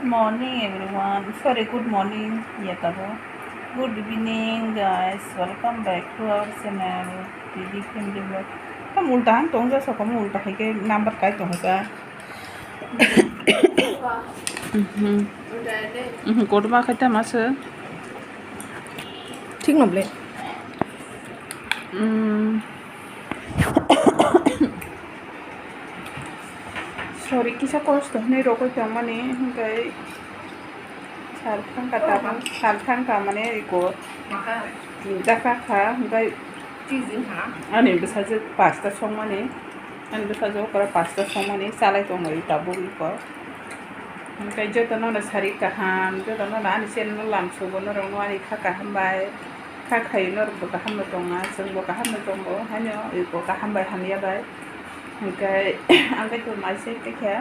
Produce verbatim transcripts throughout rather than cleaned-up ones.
Morning everyone, sorry, good morning ya tabo. Good evening guys, welcome back to our channel Didi Family Vlog. Tam ulta han tong ja sokam ulta hai ke number kai tong ja. Mhm. Mhm, kodma khai ta masa. Thik no ble. Mm. Sorry, kisa kosto hinwi rogwi tongmani, hwnkhe sal thangkha tabuk, sal thangkha mane iko tinta kakha, hwnkhe ani bwsajwk pasta songmani, ani bwsajwk okra pasta songmani chalai tonglaio tabuk iko. Hwnkhe jotono no sari kaham, jotono no ani channel lamsogo norokno ani kha kaham bai. Kha khaui norokbo kaham no tongo, chwngbo kaham no tongo, haino eko kaham bai hamya bai. Hwnkhe ang khe tongnai se tei khe,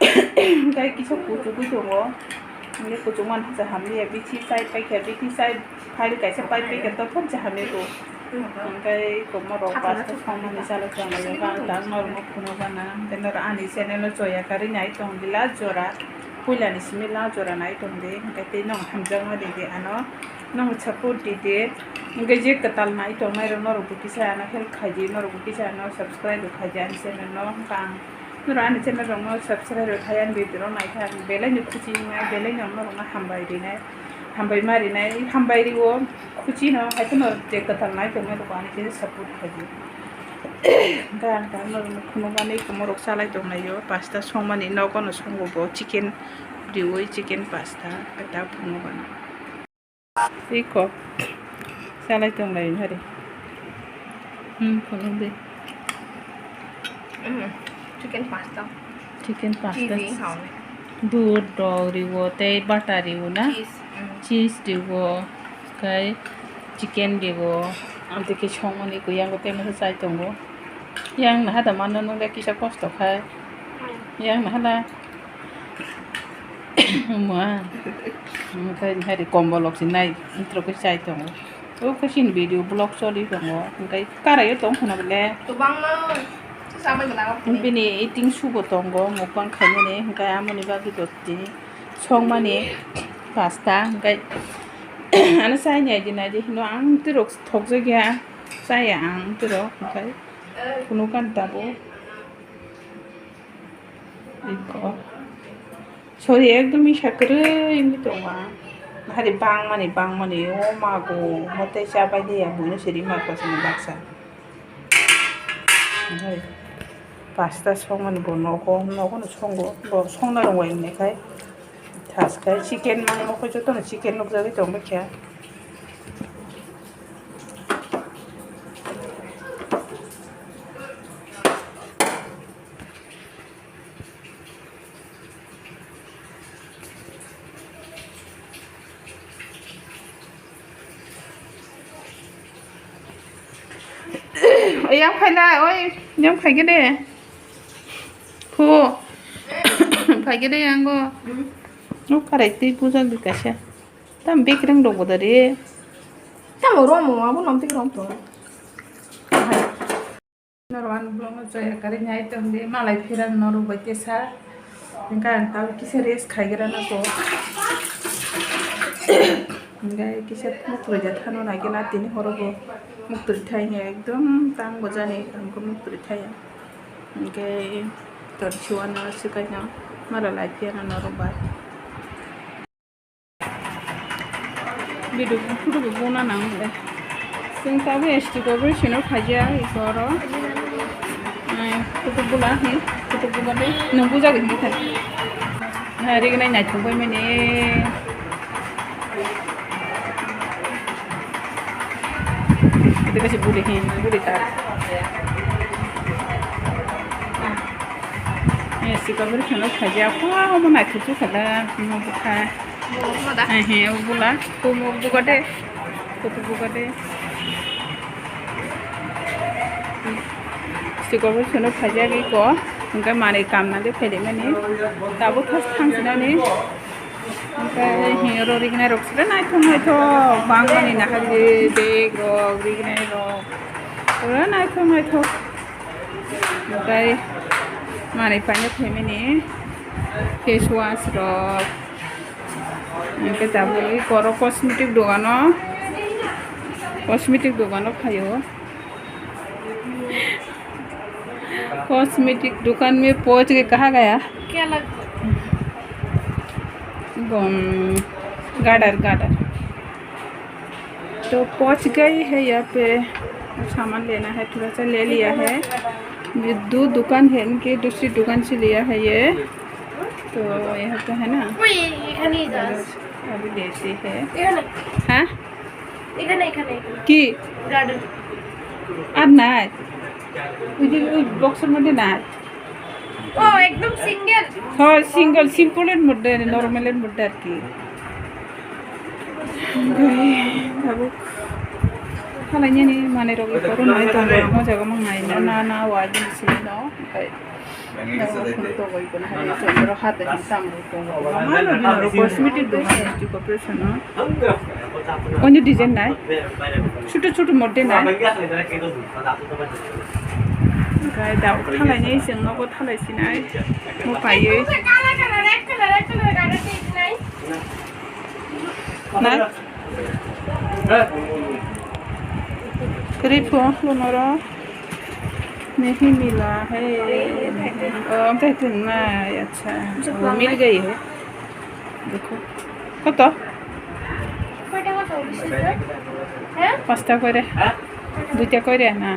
hwnkhe kisa kuchugui tongo, hwnkhe kuchuk mani se hamya, bithi chai paikha, bithi chai phari kaisa pai paikha, tophor se hamya tongo. Hwnkhe eko morok pasta songmani chalai tongo, ang tang norokno phunukgana, hwnkhe norok ani channel o choya karwi nai tong di last jora, puilani simi last jora nai tong di, hwnkhe tei norok hamjakma ridi ano. Nong support di de, hwnkhe je kwtal nai tongnai rok norok bo kisa ano help khai di, norok bo kisa ano subscribe rok khai di ani channel no, hwnkhe ang norok ani channel rok no subscribe rok khai ani video rok nai kha, ang belai no khuchi wngnai, belai no norok no hambai rinai, hambai ma rinai, hambai rio khuchi no, hai phano je kwtal nai tongnai rok bo ani channel support khai di. Hwnkhe ang tang norok no khunukmani, morok chalai tongnai o, pasta songmani nogo no songo bo, chicken riui, chicken pasta kwtal phunukgana. Iko chalai tong lai hari. Hmm, kolom de. Mm, chicken pasta. Chicken pasta. Cheesy, hawnai. Dudh rok riwo tei butter riwo na? Cheese, mm. Cheese riwo, kai chicken riwo. Amtwi khe songmani ko yang tei masa chai tongo. Yang naha da mano nung kisa kosto khai. Mm. Yang naha da. Omo, omo khe hari kombolrok se nai, wngthrok khe chai tongo. O khe chini video vlog choli tongo, hwnkhe karaio tong khna bole. Kwbangma sabai gwnang. Bini eating show bo tongo, mukbang khaimani, hwnkhe amoni bagwi bo tini songmani pasta, hwnkhe ano chai nai di, nai di hino ang twi rok thokjak ya, chaya ang twi rok, hwnkhe phunukha tabuk. Iko. Sorry, ekdom misa kwrwi wngwi tongo ang. Hari bangmani, bangmani, o mago, mote chabai de ya, buino siri ma kosini baksa. Hari pasta songmani bo nogo, nogo no songo, bo songna rwngwai wngya khai. Thas khai chicken mangno khai jotono chicken nukjagwi tongbaikha. Yang phailai, oi, yang phaikhe de. Phu. Phaikhe de yango. Hmm. No karai twi puja di kaisa. Tam bikreng rok bo dare. Tam rom mo abo nom tik rom to. Norok ani vlog no chaya karwi nai tong di, malai phiran norok bai tesa. Hwnkhe ang tabo kisa rest khaigra na ko. Hwnkhe kisa muktwi ja thano nai khe na tini horo bo muktwi thai ya ekdom tang bo jani ang khe muktwi thai ya. Hwnkhe tor siwano swkai no mala lai phiya na norok bai. Video photo bo bona nang le. Chwng tabuk S T corporation o khaijak iko oro. Ai, photo bula hi, photo bula de. Nung bujak hinwi thang. Na, rignai naithok bai mani. Ito kasi buli hi, buli tar. Eh, si kabur khano khaja, wah, omo naithok khala, omo bukha. Omo da? Eh, he, omo bula, omo buka de, omo buka de. Si kabur khano khaja ri ko, hwnkhe manwi kamna de phaidimani, tabuk thas thangsinani. Hwnkhe hini oro rignai rok sile naithok naithok bangmani nahari bag rok rignai rok pura naithok naithok. Hwnkhe manwi paina phaimani Face wash rok. Hwnkhe tabuk oro cosmetic dogano, cosmetic dogano phaio. Cosmetic दुकान में पहुंच गए, कहाँ गया? क्या लग बम, गाडर, गाडर। तो पहुंच गए हैं यहाँ पे, सामान लेना है, थोड़ा सा ले लिया है। ये दो दुकान है इनके, दूसरी दुकान से लिया है ये। तो यहाँ पे है ना, ওই এখানেই যাস। अभी लेते हैं। এখানে। হ্যাঁ? এখানে, এখানে, এখানে। কি? গার্ডেন। আর নাই। ওই যে ওই বক্সের মধ্যে নাই। ও, একদম সিঙ্গেল। হ্যাঁ, সিঙ্গেল, সিম্পলের মধ্যে, নরমালের মধ্যে আর কি। Oke, tabuk. Halainani manwi rok iporo nai tongo, amo jaga mang nai na, na, na, wa, bini simi no. Oke. Tabuk khunu togoi kono hai, tongo ro hata hi tam ro tongo. Mano bini ro cosmetic dogan, cosmetic operation no. Onyo design nai. Chutu chutu modde nai. Oke, tabuk halainai chwng nogo thalai sinai. Mo paiwi. Nai. Kwrwi pho, lunoro. नहीं मिला है। ओ, हम कहते हैं ना, अच्छा, वो मिल गई है। देखो। কত? কয় টাকা চল্লিশ টাকা? হ্যাঁ? পাঁচটা করে। দুইটা করে না।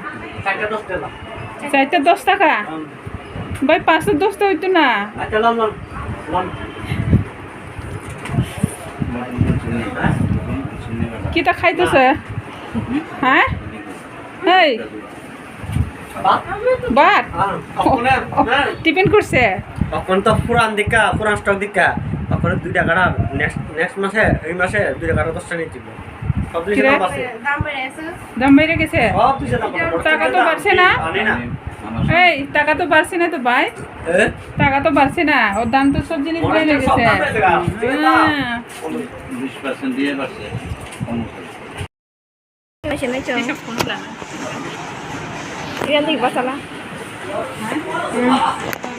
চারটা দশ টাকা। চারটা দশ টাকা? ভাই, পাঁচটা দশটা হইতো না। আচ্ছা, লন, লন, লন। কিতা খাইতেছে? হ্যাঁ? এই। ভাত? ভাত? হ্যাঁ, তখন না। টিফিন করছে? তখন তো পুরান দিকা, পুরান স্টক দিকা। তখন দুই টাকাটা নেক্সট, নেক্সট মাসে, এই মাসে দুই টাকাটা দশটা নিয়ে দিব। সব জিনিস কিরে? দাম বাড়ছে। দাম বেড়ে গেছে? সব জিনিসের দাম বাড়ছে। টাকা তো বাড়ছে না? আনে না। এই, টাকা তো বাড়ছে না তো ভাই? এ? টাকা তো বাড়ছে না, ওর দাম তো সব জিনিস মনে বেড়ে হচ্ছে সব গেছে। দাম বেড়ে গেছে। হ্যাঁ। বিশ পার্সেন্ট দিয়ে বাড়ছে। Masih naik, Cong. Iya, nih, masalah. Hmm.